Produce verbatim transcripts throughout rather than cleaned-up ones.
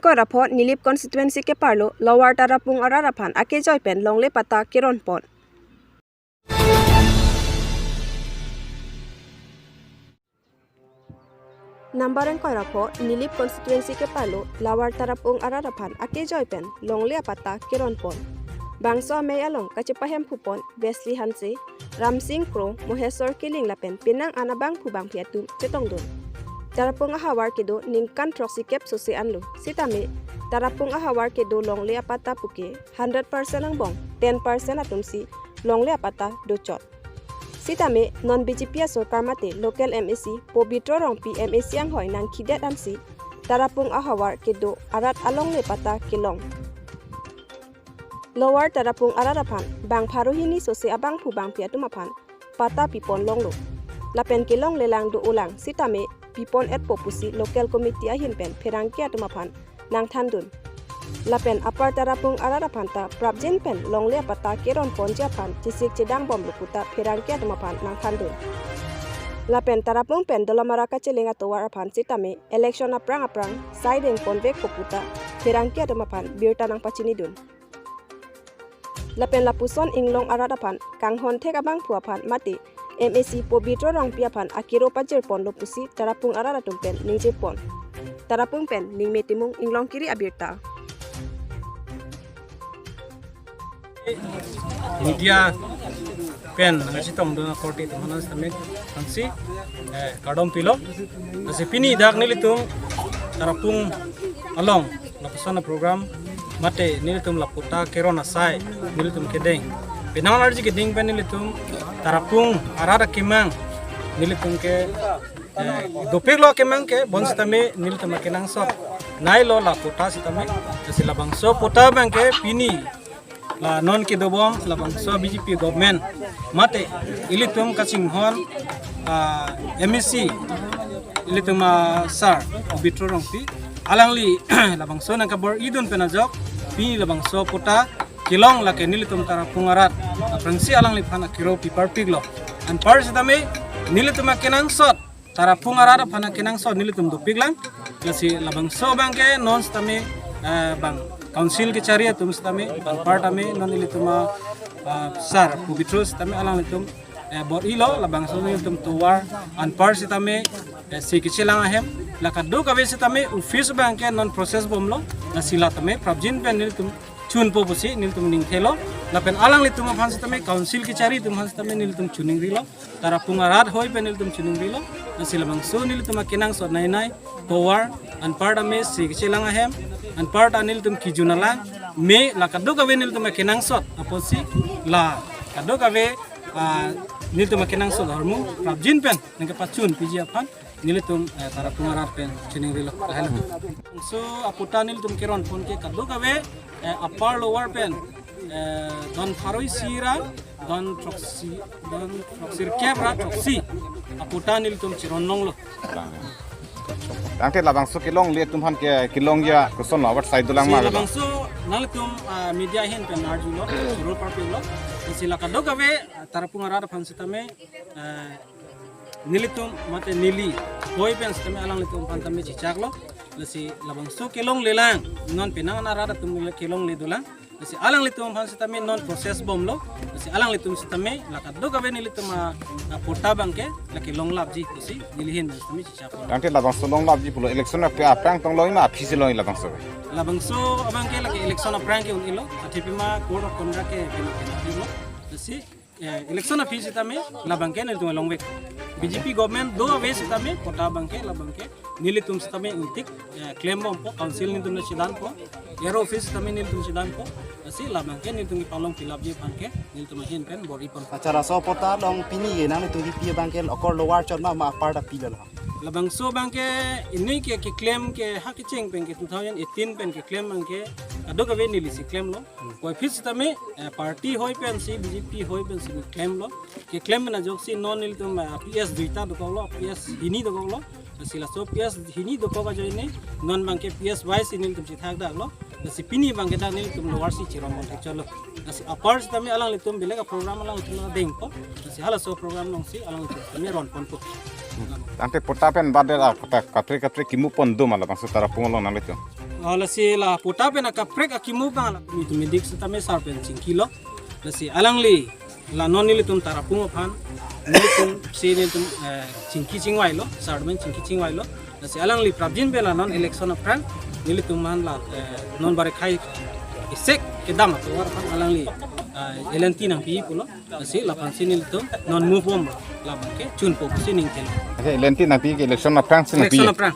Ingkoi ra pho Nilip constituency keparlo Lower Tarapung arat aphan akejoi pen longle patta keron pon. Number ingkoi ra pho Nilip constituency keparlo Lower Tarapung arat aphan akejoi pen longle apatta keron pon. Bangso amei along kachepahemphu pon Wesley Hanse, Ramsing Kro, Mohesor Killing lapen penang an abangphu bangphi atum chetongdun. Tarapung ahavar kedo ningkan throksi kep sose anlo. Sitame Tarapung ahavar kedo longle apatta puke hundred percent angbong ten percent atumsi longle apatta dochot. Sitame non B J P asorkar mate local M A C Pobitro Rongpi M A C anghoi nangkhidet ansi Tarapung ahavar kedo arat alongle patta kelong. Lower Tarapung arat aphan bang pharo hini sose abangphu bangphi atum aphan patta pipon longlo. Lapen kelonglelang do-olang sitame pipon etpo pusi local committee ahin pen pherangke atum aphan nangthandun. Lapen Upper Tarapung arat aphan ta prapjin pen longle apatta keron ponji aphan chesik chedang bomlo puta pherangke atum aphan nangthandun. Lapen Tarapung pen Dolamara kacheleng atovar aphan sitame election aphrang aphrang sai deng ponvekpo puta pherangke atum aphan birta nangpachinidun. Lapen lapuson inglong arat aphan kanghon thek abangphu aphan mate M A C Pobitro Rongpi aphan akero pajir ponlo pusi Tarapung arat atum pen ningje pon. Tarapung pen Ningme Timung, Inglongkiri abirta. Media pen nangchetongdun akorte atum aphan sitame ansi, eh, kardom pilo. Lasi pini dak nelitum Tarapung along lapuson aprogram mate nelitum la patta keron asai nelitum kedeng. Penang alerji kedeng pen nelitum Tarapung arat akemang nelitum ke, eh, dopiklo akemang ke bonsitame nelitum akenangsot nailo la patta sitame. Lasi labangso patta abangke pini la non kedobom labangso B J P government mate ilitum kachinghon, ah, M A C ilitum, ah, sir Pobitro Rongpi alangli labangso nangkabor-idun pen ajok pini labangso patta kelong lake nelitum Tarapung arat aphrangsi alangliphan akero piparpiklo. Anpar sitame nelitum akenangsot Tarapung arat aphan akenangsot nelitum dopiklang. Lasi labangso abangke non sitame, eh, bang council kechari atum sitame, anpar tame non ilitum, ah, sir Pobitro sitame alanglitum, eh, bor-ilo, labangso nelitum tovar, anpar sitame, eh, si kechelang ahem, la kadokave sitame office abangke non process bomlo. Lasi la tame prapjin pen nelitum chunpo pusi nelitum ningthelo. Lapen alanglitum aphan sitame council kechari atum aphan sitame nelitum chiningrilo. Tarapung arat hoi pen nelitum chiningrilo. Lasi labangso nelitum akenangsot nainai tovar, anpar tame si kechelang ahem, anpar ta nelitum kejun alang me, la kadokave nelitum akenangsot apotsi la kadokave, ah, nelitum akenangsot ahormu prapjin pen nangkepachunpiji aphan nelitum, eh, Tarapung arat pen chiningrilo. Hello. So apatta nelitum keron pon ke kadokave, eh, upper lower pen, eh, don pharo isi ra don throksi, don throksi kep ra throksi apatta nelitum chiron longlo. Tangte labangso kelongle atum aphan ke kelong ya koson awat sai dolang. Si ma labangso nanglitum, ah, media ahin pen arjulo, surul parpilo. Si la kadokave, ah, Tarapung arat aphan sitame, eh, nelitum mate neli hoi pen sitame alanglitum aphan tame chichaklo. Lasi labangso kelonglelang, non penang an arat atum le kelongle dolang. Lasi alanglitum aphan sitame non process bomlo. Lasi alanglitum sitame la kadokave nelitum a, apatta abangke la kelonglapji pusi neli ahin pen sitame chichaklo. Tangte labangso longlapji pulo election ap-, aphrang tong long ma aphi si long labangso? Labangso abangke lake election aphrang ke un-elo, athepima code of conduct ke bina bina lo. Lasi eh, election aphi sitame labangke nelitum longvek. B J P government do ave sitame patta abangke labangke nelitum sitame ingtik, eh, klem bompo, council nelitum chedanpo, A R O office sitame nelitum chedanpo. Lasi labangke nelitum kepalong pilapji aphanke nelitum ahin pen bor-i pon. Acha, laso patta along pini ye nanglitum kipi abangke okor lower chot ma ma upper ta pilo la? Labangso abangke ini ke keklem ke ha kecheng pen ke two thousand eighteen pen keklem abangke kadokave neli si klemlo. Puvoiphit sitame, eh, party hoi pensi, B J P hoi pensi klemlo. Keklem pen ajoksi non nelitum, eh, P S duita dokoklo, P S hini dokoklo. Lasi laso P S hini dokok ajoine non abangke P S wise nelitum chethak daklo. Lasi pini abangke dak nelitum lower si chiron mon thekchotlo. Lasi upper sitame alanglitum belek aprogram alanglitum dengpo. Lasi halaso program alongsi alanglitum sitame ron ponpo. Tangte patta pen badet a katre katre kimu pon do ma labangso Tarapung along nanglitum? Oh, lasi la patta pen akaprek akimuk abang la nelitum medik setame sar pen chingkilo. Lasi alangli la non nelitum Tarapung aphan nelitum si nelitum eh, chingki chingvailo, sar pen chingki chingvailo. Lasi alangli prapjin pen la non election aphrang nelitum aphan la eh, non bare khai isek kedam atovar aphan alangli eh, L N T nangpi pulo. Lasi laphan si nelitum non move on labang ke chunpo pusi ning thelo. Oke, L N T nangpi ke election aphrang si nangpi. Election aphrang.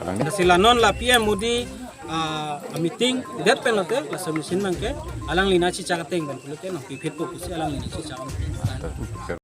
Alangli. Lasi la non la P M Modi ah, meeting det pen lote, laso meeting abang ke alangli nangchichak ateng pen pulote nangpiphitpo pusi alangli nangchichak.